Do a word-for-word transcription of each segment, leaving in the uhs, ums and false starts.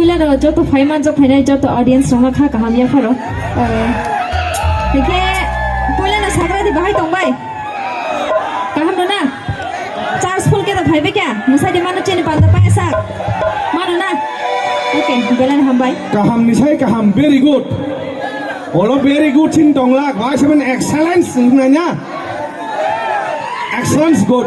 Puila no joto phai manjak phainai joto audience rokno kha kaham yapharo. Eh, hingke puila no sagra di bahai tong bai. Kaham no na? Charge full khe da phai be kya? Musai di mano chini panda pai sa. Mano na? Okay, belai hambai. Kaham ni sai kaham, very good. Olo very good sin tong lak, why seven excellence nanya? Excellence good.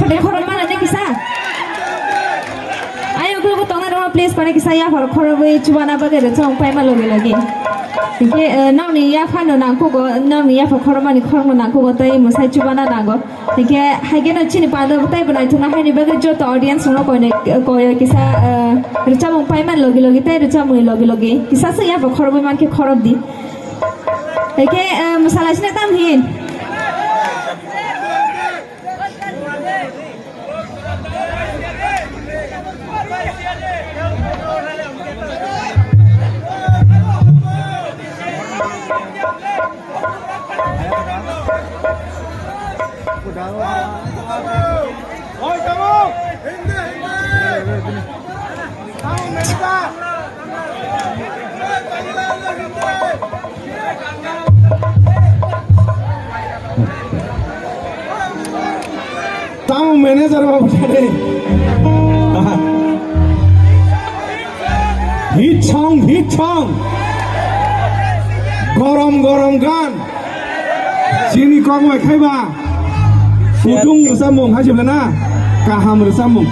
Khorok mana ne kisa? Ayang uklogo tongnai rok please pare kisa yaphar khorobwi chubana bagwi rwchapmung paima logi logi. Hinkhe, eh, nokni yaphano nangkukgo, nokni yaphar khorokmani khorokma nangkukgo tei mwsai chubana nango. Hinkhe haikhe no chini panda teibo naithokna haini bagwi joto audience rokno koinai, koi kisa, eh, rwchapmung paimani logi logi tei rwchapmungni logi logi kisa se yaphar khorobwi mankhe khorobdi. Hinkhe, eh, mwsalaisino tam hin. Tamo manager babu tadi. Hit song, hit song. Gorom gorom gan. Chini kok bai khaiba. Kutung rwchapmung hai jibla na. Kaham rwchapmung.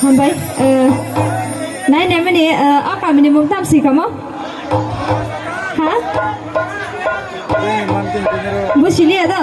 Hambai, eh, nai nai mani, eh, o kamini mung tam si kamo? Ha? Busiliya do?